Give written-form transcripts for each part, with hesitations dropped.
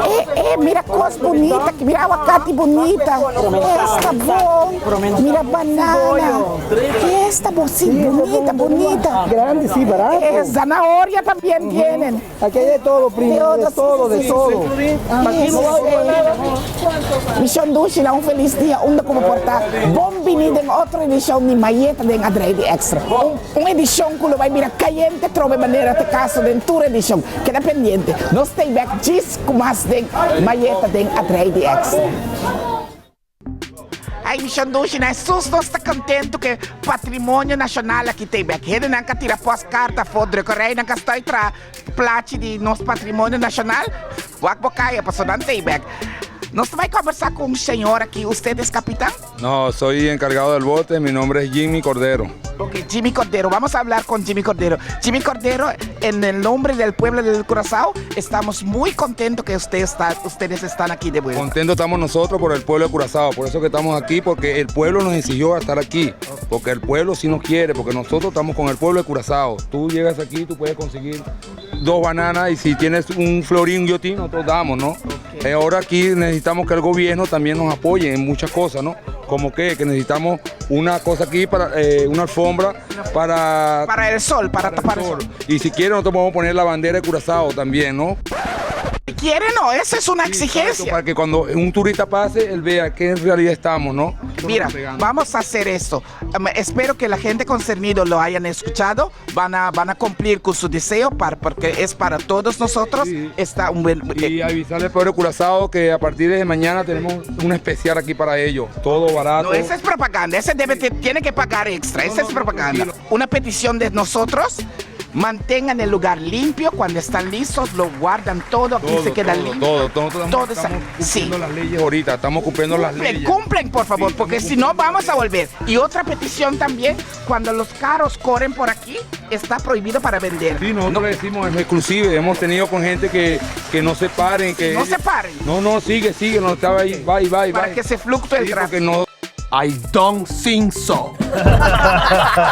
Eh, eh, mira kos bunita, mira awakati bunita. Esta bon. Mira banana. Esta bon, sí, bunita, bunita. Grande, sí, barato. Eh, zanahoria también tienen. Aquí hay de todo, primo, de todo, de todo. Mi shon dushi nan un felis dia unda ku bo por ta. Bon bini den otro edishon di Mayeta den Adrei di Extra. Un un edishon ku lo bai bira kayente trobe manera ta kaso den tur edishon. Keda pendiente. Nos stay back djis ku mas den Mayeta den Adrei di Extra. Ay mi shon dushi nan sus nos ta contento ke patrimonio nacional aki ta bek. Hendenan ka tira postkaart afo, drukkerijnan ka stoi traha plachi di nos patrimonio nacional. Wak bo kaya paso nan ta bek. Nos ta bai conversa cu un señor aki. Usted es capitan? No, soy encargado del bote, mi nombre es Jimmy Cordero. Ok, Jimmy Cordero, vamos a hablar con Jimmy Cordero. Jimmy Cordero, en el nombre del pueblo del Curazao, estamos muy contentos que usted está, ustedes están aquí de vuelta. Contentos estamos nosotros por el pueblo de Curazao, por eso que estamos aquí, porque el pueblo nos exigió a estar aquí, porque el pueblo sí nos quiere, porque nosotros estamos con el pueblo de Curazao. Tú llegas aquí, tú puedes conseguir dos bananas y si tienes un florín, un guillotín, nosotros damos, ¿no? Ahora aquí necesitamos que el gobierno también nos apoye en muchas cosas, ¿no? Como que, que necesitamos una cosa aquí, para una alfombra para... Para el sol, para tapar el sol. Y si quieren, nosotros podemos poner la bandera de Curazao también, ¿no? Si quieren, no, esa es una exigencia. Para que cuando un turista pase, él vea que en realidad estamos, ¿no? Mira, vamos a hacer esto. Espero que la gente concernida lo hayan escuchado. Van a cumplir con su deseo porque es para todos nosotros. Está un buen... Y avisarle al pueblo de Curazao que a partir de mañana tenemos un especial aquí para ellos. Todo barato. No, esa es propaganda. Ese tiene que pagar extra. Esa es propaganda. Una petición de nosotros. Mantengan el lugar limpio. Cuando están listos, lo guardan todo. Aquí Todo, se queda todo, limpio. Todo, todo. Nosotros Todo estamos sí. cumpliendo las leyes ahorita. Estamos cumpliendo las Cumplen, leyes. cumplen, por favor, Sí, porque estamos si no vamos a volver. Y otra petición también, cuando los carros corren por aquí, está prohibido para vender. Sí, nosotros le decimos, es inclusive, hemos tenido con gente que no se paren, que No se paren. No, no, sigue, sigue, no estaba ahí, va y va y va. Para que se fluctúe el Sí, tráfico. porque no, I don't think so.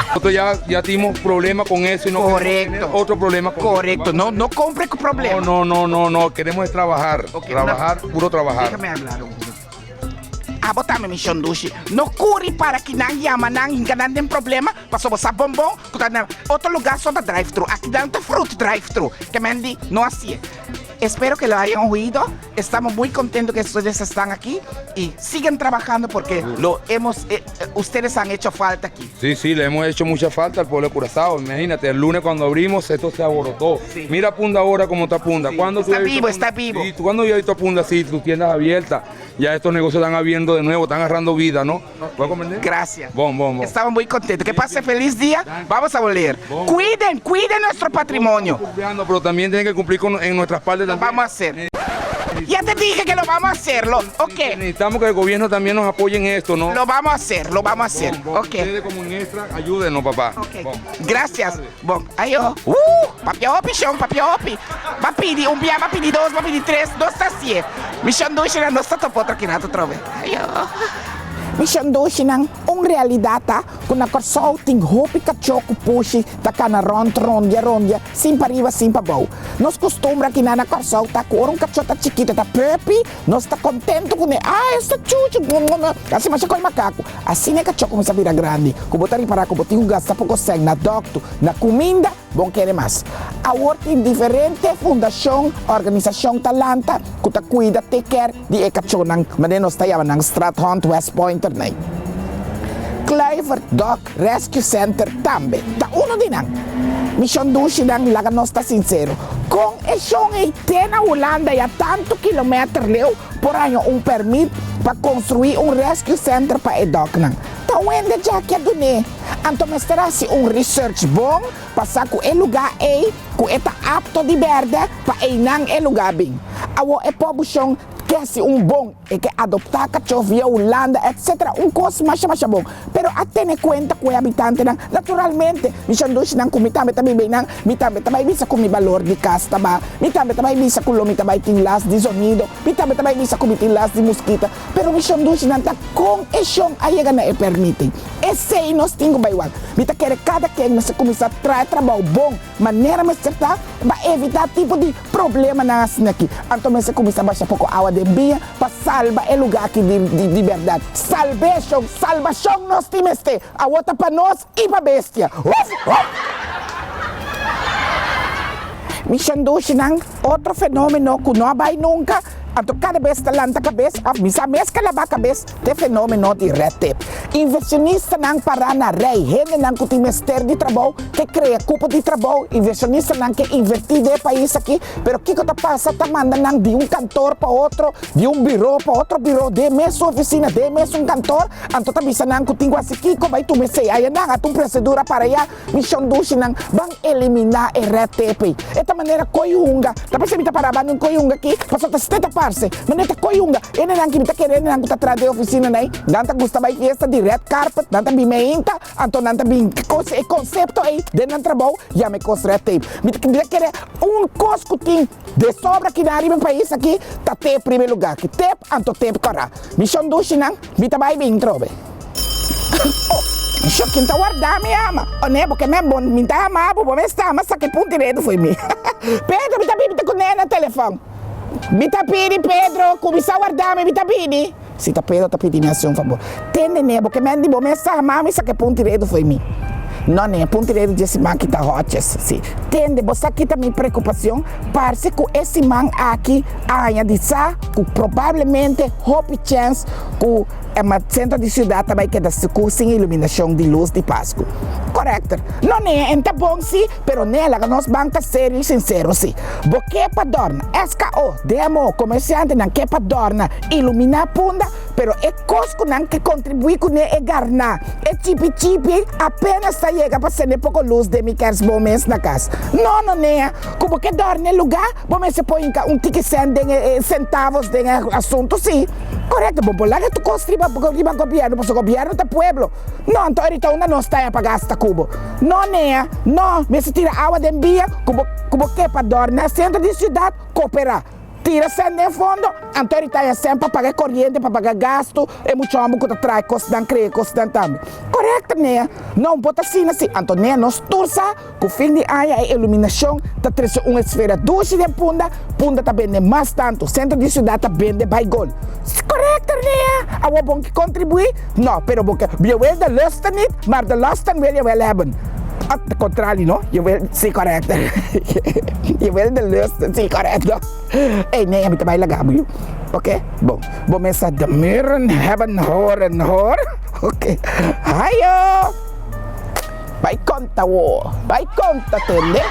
nosotros ya tuvimos problemas con eso y no queremos Correcto. tener otro problema con Correcto, eso. no, no compre con problemas. No, no, no, no, no, queremos es trabajar, Ok, trabajar, puro trabajar. Déjame hablar un poco. Abo tambe mi shon dushi. No kuri para ku nan yama nan hinka nan den problema. Paso bo sa bon bon. Ku ta na otro lugá so ta drive-thru. Aki nan ta fruit drive-thru. Ke men di no asina. Espero que lo hayan oído. Estamos muy contentos que ustedes están aquí y siguen trabajando porque ustedes han hecho falta aquí. Sí, le hemos hecho mucha falta al pueblo de Curazao. Imagínate, el lunes cuando abrimos, esto se aborotó. Mira Punda ahora cómo está Punda. ¿Cuándo tú Está has visto vivo, Punda? está vivo. Sí, ¿tú cuándo yo he visto a Punda así, tus tiendas abiertas? Ya estos negocios están abriendo de nuevo, están agarrando vida, ¿no? ¿Voy a comer? Gracias. Bon, bon, bon. Estamos muy contentos. Que pase feliz día. Vamos a volver. Cuiden, cuiden nuestro patrimonio. Cumpliendo, pero también tienen que cumplir en nuestras partes Lo también. vamos a hacer. Ya te dije que lo vamos a hacerlo. Ok. Necesitamos que el gobierno también nos apoye en esto, ¿no? Lo vamos a hacer, lo vamos a hacer. Bon, bon. Ok. Ustedes como en extra, ayúdenos, papá. Ok. Bon. Gracias. Bon, ayo. Papia hopi, shon, papia hopi. B'a pidi un bia, b'a pidi dos, b'a pidi tres, nos ta hasié. Mi shon dushi nan nos ta topa otro kinato trobe. Ayo. Mi shon dushi nan un realidat ta ku na Kòrsou tin hopi kachó ku pushi ta kana rònt rondia rondia sin pa riba sin pa bou. Nos kustumbra kinan na Kòrsou ta ku ora un kachó ta chikitu ta puppy nos ta kontentu kuné. Ah, esta chuchu, kasi masha koi makaku. Asina e kachó kuminsá bira grandi ku bo ta ripará ku bo tin ku gasta poko sèn na dòkter, na kuminda, Bo kere mas. Awor tin diferente fundashon, organisashon ta lanta ku ta kuida, take care di e kachónan, manera nos ta yama nan Strathond West Pointer nei. Kluivert Dog Rescue Center tambe ta uno di nan. Mi shon dushinan laga nos ta sinsero, kon e shon ei te na Hulanda ya tantu kilometer leu por haña un permit pa konstruí un rescue center pa e dognan? Ta wende djaki a dun'é. Anto mester hasi un research bon pa sa ku e lugá ei ku e ta apto di bèrdè pa einan e lugá bin. Awor e pobushon ke hasi un bon, e ke adoptá kachó via Hulanda etc. Un kos masha masha bon. Pero a tene kuenta ku e habitantenan. Naturalmente, mi shandushinan ku mi tambe ta biba einan, mi tambe ta bai bisa ku mi balor di kas ta baha, mi tambe ta bai bisa ku lo mi ta bai tin las di zonido, mi tambe ta bai bisa ku mi tin las di muskita. Pero mi shondushinan ta kon e shon a yega na e permiti. Esei nos tin ku bai wak. Mi ta kere kada ken mester kuminsá traha trabou bon manera mester ta pa evitá tipo di. problemanan asina aki. Anto mester kuminsá basha poko awa den biña pa salba e lugá aki di di bèrdat. Salbeshon, salbashon nos tin mester. Awor ta pa nos i pa bestia. Uf! Uf! Mi shandushinan, otro fenomeno ku no a bai nunka, anto kada bes ta lanta kabes òf mi sa mes ke laba kabes, ta e fenomeno di red tape. Inversionistanan pará na rei, hendenan ku tin mester di trabou ke krea kupo di trabou, inversionistanan ke invertí den e pais aki, pero kiko ta pasa? Ta manda nan di un kantor pa otro, di un biro pa otro biro, den e mesun ofisina, den e mesun kantor, anto ta bisa nan ku tin ku hasi kiko, bai tuma esei ayanan, ata un prosedura para ya. Mishon dushinan, ban eliminá e red tape. E ta manera koi hunga. Ta parse mi ta pará banda un koi hunga aki, pasobra ta ste ta parse. Manera ta koi hunga. Hendenan ki mi ta kere hendenan ku ta traha den ofisina nei, nan ta gusta bai fiesta di red carpet, nan ta bin meinta, anto nan ta bin kos e konsepto ei den nan trabou yama e kos red tape. Mi ta mi ta kere un kos ku tin de sobra kinan riba e pais aki ta tape riba e lugá aki. Tape anto tape kòrá. Mishon dushinan, mi ta bai bin trobe. Oh, sho kin ta warda mi ama? Oh ne, bo ke me bon, mi ta ama bo, bo mes ta ama sa ke punti redu fo'i mi. Pedro, mi ta bibi ta kuné na telefòn. Mi ta pidi Pedro, kuminsá warda mi, mi ta bini. Si ta Pedro ta pidi mi hasi un fabor. Tende ne, bo ke men di bo mes ta ama mi sa ke punti redu fo'i mi. No ne, punti redu dje siman ki ta hòtjes, si. Tende, bo sa kita mi preokupasion? Parse ku e siman aki a haña di sa ku probablemente hopi chèns ku E sentro di siudat ta bai keda sikur sin iluminashon di lus di Pasku. Korekto. No nee, en ta bon si, pero nee, laga nos ban ta serio i sinsero si. Bo ke pa dòrna, SKO, DMO, komersiantenan ke pa dòrna, iluminá Punda, pero e kos ku nan ke kontribuí kuné e garná, e chipi chipi, apenas ta yega pa sende poko lus den mi kèrsboom mes na kas. No, no nee, ku bo ke dòrna e lugá, bo mester por hinka un tiki sènt den e sentavos den e asuntu si. Korekto, bo por laga tur kos riba riba gobièrnu pasobra gobièrnu ta pueblo. No, anto ahorita unda nos ta pa gasta ku bo? No nea, no, mester tira awa den bia ku bo ku bo ke pa dòrna sentro di siudat, koperá. Tira sèn den fondo, anto ahorita ya sèn pa paga e koriente, pa paga gastu, e mucha hòmber ku ta traha e kosnan, krea e kosnan tambe. Korekto nea, no bo ta asina si, anto nea nos tur sa Ku fin di aña e iluminashon ta trese un esfera dushi den Punda, Punda ta bende mas tantu, sentro di siudat ta bende bai gol. Korekto Rea! Awor bon ke kontribuí? No, pero bo ke, je wil de lusten niet, maar de lasten wil je wel hebben. Ah, de kontrali no, je wil, si korekto. Je wil de lusten, si korekto. Ey, nee, mi ta bai laga bo yu. Oké, bon. Bo mester de muren hebben horen hoor. Oké. Hayo! Bai konta wo, bai konta tende.